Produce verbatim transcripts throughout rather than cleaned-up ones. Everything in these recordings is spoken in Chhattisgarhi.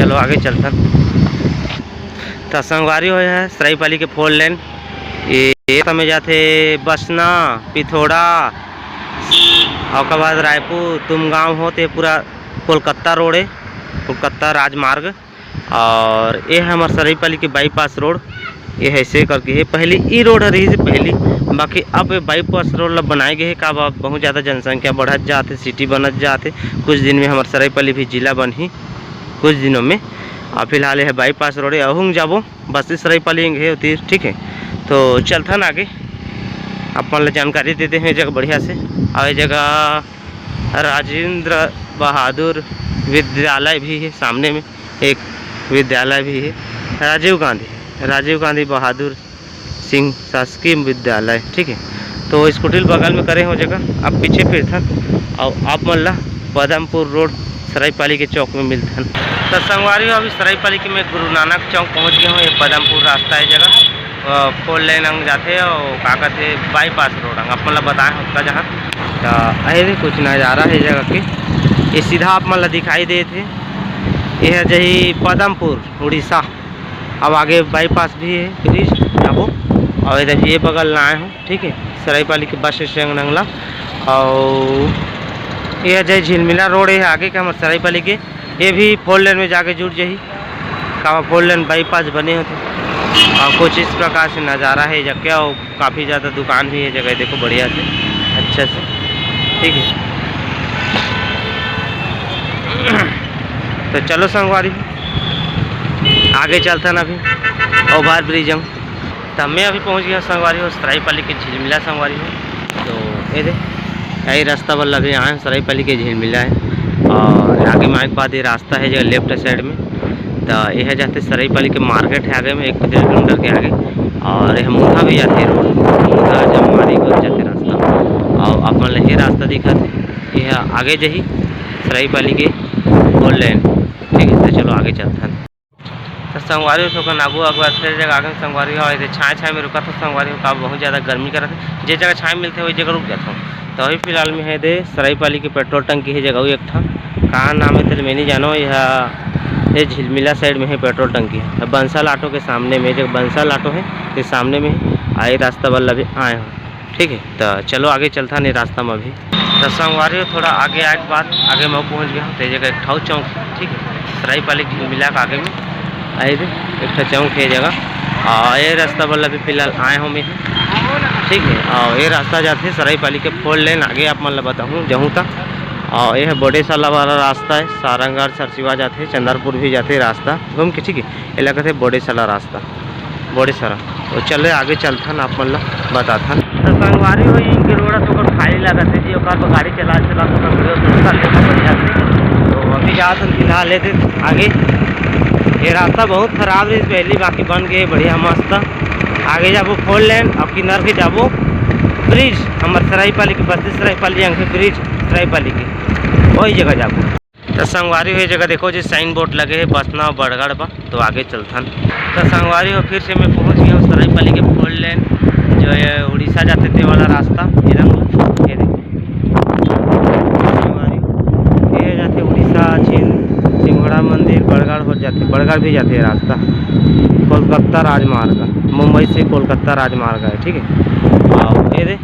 चलो आगे चलथन। त संगवारी हो, ये है सराईपाली के फोर लेन। ये, ये समय जाथे बसना, पिथौरा, ओकर बाद रायपुर, तुमगांव होते पूरा कोलकाता रोड है, कोलकाता राजमार्ग। और ये है हमार सराईपाली के बाईपास रोड। ये ऐसे करके है, पहली ई रोड रही से पहली, बाकी अब ये बाईपास रोड ला बनाए गए है। का बा, बहुत ज़्यादा जनसंख्या बढ़त जात है, सिटी बनत जात है। कुछ दिन में हमार सराईपाली भी जिला बनही, कुछ दिनों में। और फिलहाल ये है बाईपास रोड है, अहूँ जाबो बस्ती सराईपाली है उतिर, ठीक है। तो चलथन आगे, अपन ला जानकारी देते हैं जगह बढ़िया से। और ये जगह राजेंद्र बहादुर विद्यालय भी है, सामने में एक विद्यालय भी है, राजीव गांधी, राजीव गांधी बहादुर सिंह शासकीय विद्यालय, ठीक है। तो स्कूटी बगल में करे हो जगह, अब पीछे फिरथन और आप मन ला पदमपुर रोड सराईपाली के चौक में मिलथन। तो संगवारी हो, अभी सराईपाली के मैं गुरु नानक चौक पहुंच गया हूँ। ये पदमपुर रास्ता है जगह, अ, फोर लेन अंग जाथे और का कहते बाईपास रोड अंग, अपन ला बताए हों ओतका जहाँ। तो अहे भी कुछ नज़ारा है जगह के, ये सीधा आप मन ला दिखाई देत है। ये है जही पदमपुर उड़ीसा। अब आगे बाईपास भी है, ब्रिज जाबो। और इधर ये बगल ला आए हूँ, ठीक है, सराईपाली के बस स्टैंड नंगला। और ये है जही झिलमिला रोड है आगे के हमारे सराईपाली के, ये भी फोर लेन में जाके जुड़ जाही। कामा फोर लेन बाईपास बने होते। और कुछ इस प्रकार से नज़ारा है जगह, और काफ़ी ज़्यादा दुकान भी है जगह, देखो बढ़िया से, अच्छा से, ठीक है। तो चलो संगवारी, आगे चलथन अभी ओवर ब्रिज हम। त मैं अभी पहुंच गया संगवारी हो सराईपाली के झिलमिला संगवारी हो। तो ये दे, यही रास्ता पर लगे आए हैं, सराईपाली के झिलमिला है। और आगे में आए के बाद ये रास्ता है जो लेफ्ट साइड में, तो यह जाते सराईपाली के मार्केट है आगे में एक डेढ़ किलोमीटर के आगे। और यह मुंधा भी जाते रोड, मुंधा जमवारी को जाते रास्ता। और अपन ला ये रास्ता दिखत है, यह आगे जही सराईपाली के फोर लेन, ठीक है। तो चलो आगे चलथन। तो संगवारी हो, थोकन आगू आगू आथे जगह आगे में संगवारी हो, एदे छाँय छाँय में रुका था संगवारी हो, का बहुत ज़्यादा गर्मी करत है, जे जगह छाँय मिलते वही जगह रुक जाता हूँ। तो अभी फिलहाल में है दे सराईपाली के पेट्रोल टंकी है जगह एक ठा, का नाम है तेल मैं नहीं जानो, यह ये झिलमिला साइड में है पेट्रोल टंकी है, बंसल ऑटो के सामने में, जो बंसल ऑटो है ये सामने में है। आई रास्ता बल्ला भी आए हो, ठीक है। तो चलो आगे चलथन ये रास्ता में अभी। तो संगवारी हो, थोड़ा आगे आए के बाद आगे मैं पहुंच गया हूँ, तो ये जगह एक ठा चौक है, ठीक है, सराईपाली झिलमिला के आगे में आए दे एक ठा चौक है जगह। और ये रास्ता वाला भी फिलहाल आए हूँ मैं, ठीक है। और ये रास्ता जाते सराईपाली के फोर लेन आगे आप मन ला बताऊँ जाऊँ तक। और ये है बड़े साला वाला रास्ता है, सारंगढ़ सरसिवा जाते, चंदरपुर भी जाते रास्ता घूम के, ठीक है। ये लगत है बड़े साला रास्ता, बड़े सारा। तो चले आगे चलथन, आप मन ला बताथन। तो संगवारी हो, इनके रोड तो ओकर खाली लागत है जी, ओकर पर गाड़ी चला चला तो सब वीडियो शूट कर लेते बढ़िया से। तो अभी जात हन फिलहाल लेते आगे। ये रास्ता बहुत खराब रही पहली, बाकी बन गए बढ़िया मस्त। आगे जाबो फोर लेन, अब किनार के जाबो ब्रिज, हमारे सराईपाली के, बस्ती सराईपाली अंग के ब्रिज, सराईपाली के वही जगह जाबो। तो संगवारी हो, ये जगह देखो जी, साइन बोर्ड लगे है बसना और बड़गड़ बा। तो आगे चलथन। तो संगवारी हो, फिर से मैं पहुंच गया हूँ सराईपाली के फोर लेन, जो ये उड़ीसा जाते थे वाला रास्ता, ये रंग, ये देखो संगवारी हो, ये जाते उड़ीसा, चीन, सिंघोड़ा मंदिर, बड़गड़ हो जाते, बड़गड़ भी जाते रास्ता, कोलकाता राजमार्ग, मुंबई से कोलकाता राजमार्ग है, ठीक है। और ये दे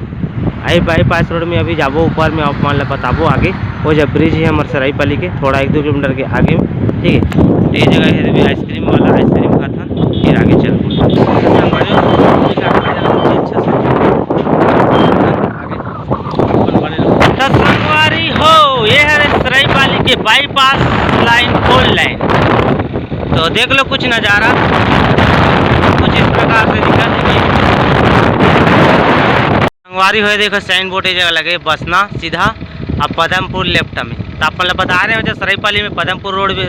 आई बाईपास रोड में अभी जाबो ऊपर में, आप मन ला बताबो आगे। वो जब ब्रिज है हमारे सराईपाली के, थोड़ा एक दो किलोमीटर के आगे में, ठीक है। तो ये जगह है अभी आइसक्रीम वाला, आइसक्रीम खाथन, फिर आगे चलबो। अच्छा से। तो संगवारी हो, ये है सराईपाली के बाईपास लाइन, फोर लाइन। तो देख लो कुछ नज़ारा, कुछ इस प्रकार से दिखा दीजिए। संगवारी होए, देखो साइन बोर्ड ये जगह लगे, बसना सीधा, अब पदमपुर लेफ्ट में। तो आप मतलब बता रहे हो जो सराईपाली में पदमपुर रोड भी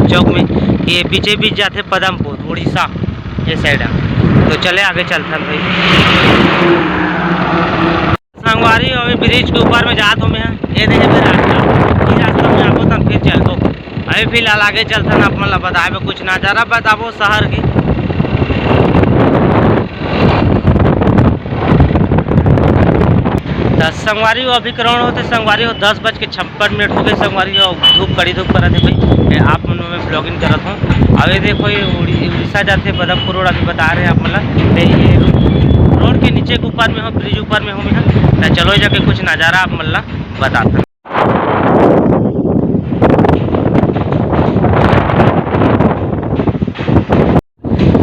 चौक में, ये बीचे बीच जाते पदमपुर उड़ीसा, ये साइड है। तो चले आगे चलते हैं भाई। संगवारी, अभी ब्रिज के ऊपर में जात हूँ मैं। ये देखे मेरा रास्ता, ये रास्ता में आपको तब फिर चल दो। अभी फिलहाल आगे चलते हैं, आप मतलब बताए कुछ नज़ारा बताबो शहर के। तो संगवारी हो, अभी के round होथे संगवारी हो, दस बज के छप्पन मिनट हो गए संगवारी हो, धूप, कड़ी धूप करत हे भाई। ए, आप मन में vlogging करत हो। अब ये देखो, ये उड़ी-, उड़ीसा जाथे बदमपुर रोड, अभी बता रहे हैं आप मन ला। ते ये रो-, रोड के नीचे के ऊपर में हो, ब्रिज ऊपर में हो मैं। त चलो जाके कुछ नज़ारा आप मन ला बताथन।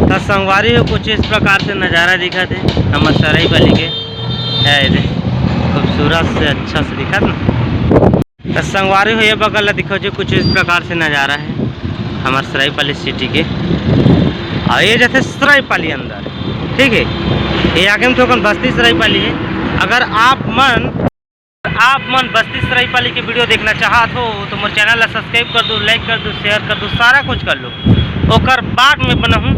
त संगवारी हो, कुछ इस प्रकार से नज़ारा दिखत हे हमर सरायपाली के। है ये दे, खूबसूरत से अच्छा से दिखत ना। त संगवारी हो, ये बगल ला दिखो जी, कुछ इस प्रकार से नज़ारा है हमर सरायपाली city के। और ये जैसे सरायपाली अंदर, ठीक है, ये आगे में थोकन बस्ती सरायपाली है। अगर आप मन आप मन बस्ती सरायपाली के video देखना चाहत हो तो मोर channel ला subscribe कर दो, like कर दो, share कर दो, सारा कुछ कर लो। ओकर बाद में बनाहूँ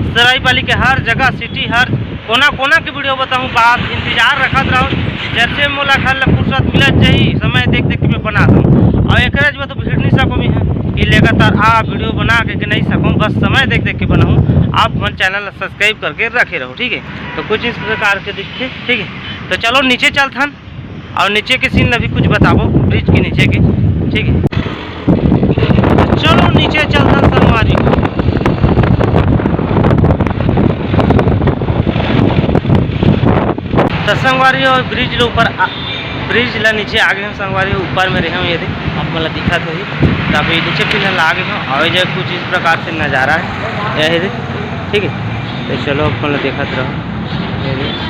सरायपाली के हर जगह, city, हर कोना कोना के video बताहूँ। बात इंतजार रखत रहो, जैसे मोला घर ला फुर्सत मिलत जाही, समय देख देख के मैं बना दूँ। और एकरे जो तो भीड़ नहीं सको मैं है कि लगातार आ video बना के, के नहीं सकूँ, बस समय देख देख के बनाहूँ। आप मन channel ला subscribe करके रखे रहो, ठीक है। तो कुछ इस प्रकार के दिखते, ठीक है। तो चलो नीचे चलथन। और नीचे के scene अभी कुछ बताबो, bridge के नीचे के, ठीक है। तो चलो नीचे चलथन संगवारी हो। तो संगवारी हो, bridge ले ऊपर आ, bridge ला नीचे आ गए हम संगवारी हो, ऊपर में रहे हम, ये देख आप मन ला दिखत होही। तो अभी नीचे फिलहाल आ गए हम, और ये कुछ इस प्रकार से नज़ारा है, ये देख, ठीक है। तो चलो अपन ला देखत रहो, ये देख,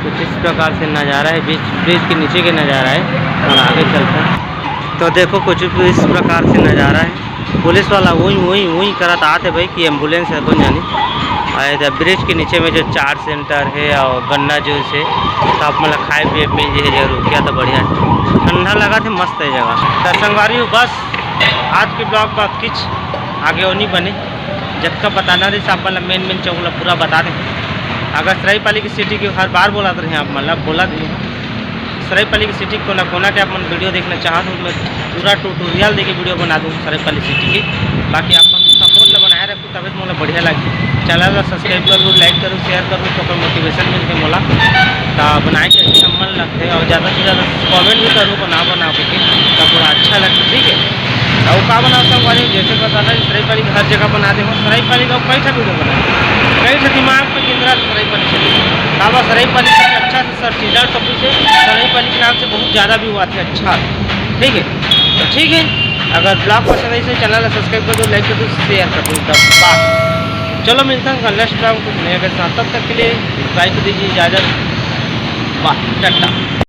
कुछ इस प्रकार से नज़ारा है, bridge, bridge के नीचे के नज़ारा है। और आगे चलते हैं तो देखो कुछ इस प्रकार से नज़ारा है। पुलिस वाला उई उई उई करत आत हे भाई कि ambulance है, कौन जानी। और इधर bridge के नीचे में जो चाट center है और गन्ना juice है, तो आप मन ला खाए पिए मिल जाए जरूर। क्या तो बढ़िया है, ठंडा लगत हे, मस्त है जगह। तो संगवारी हो, बस आज के vlog में अतकिच, आगे और नहीं बने। जतका बताना रहिस आप मन ला main main चौक ला पूरा बता दें। अगर सरायपाली के city के हर बार बोलत रहे आप मन ला, बोला दें, सरायपाली के city कोना कोना के आप मन video देखना चाहत हो, मैं पूरा tutorial देके video बना दूँ सरायपाली city के। बाकी आप मन support ला बनाए रखो, तबे तो मोला बढ़िया लगही। Channel ला subscribe करो, like करो, share करो, तो ओकर motivation मिलथे मोला। त बनाए के अच्छा मन लगथे और ज़्यादा से ज़्यादा comment भी करो, बना बना के, तब थोड़ा अच्छा लगथे, ठीक है। और का बनाओ संगवारी, जैसे बताना कि सरायपाली के हर जगह बना दे हो, सरायपाली का कई ठा video बना, कई ठा दिमाग में केंद्रा सरायपाली से, काबर सरायपाली से अच्छा से sir teaser topic से सरायपाली के नाम से बहुत ज़्यादा view आथे, अच्छा, ठीक है। तो ठीक है, अगर vlog पसंद आइस तो channel ला subscribe कर दो, like कर दो, share कर दो, एकदम बात। चलो मिलते हैं next vlog कुछ नया के साथ, तब तक के लिए bye को दीजिए इजाज़त, बाय, टाटा।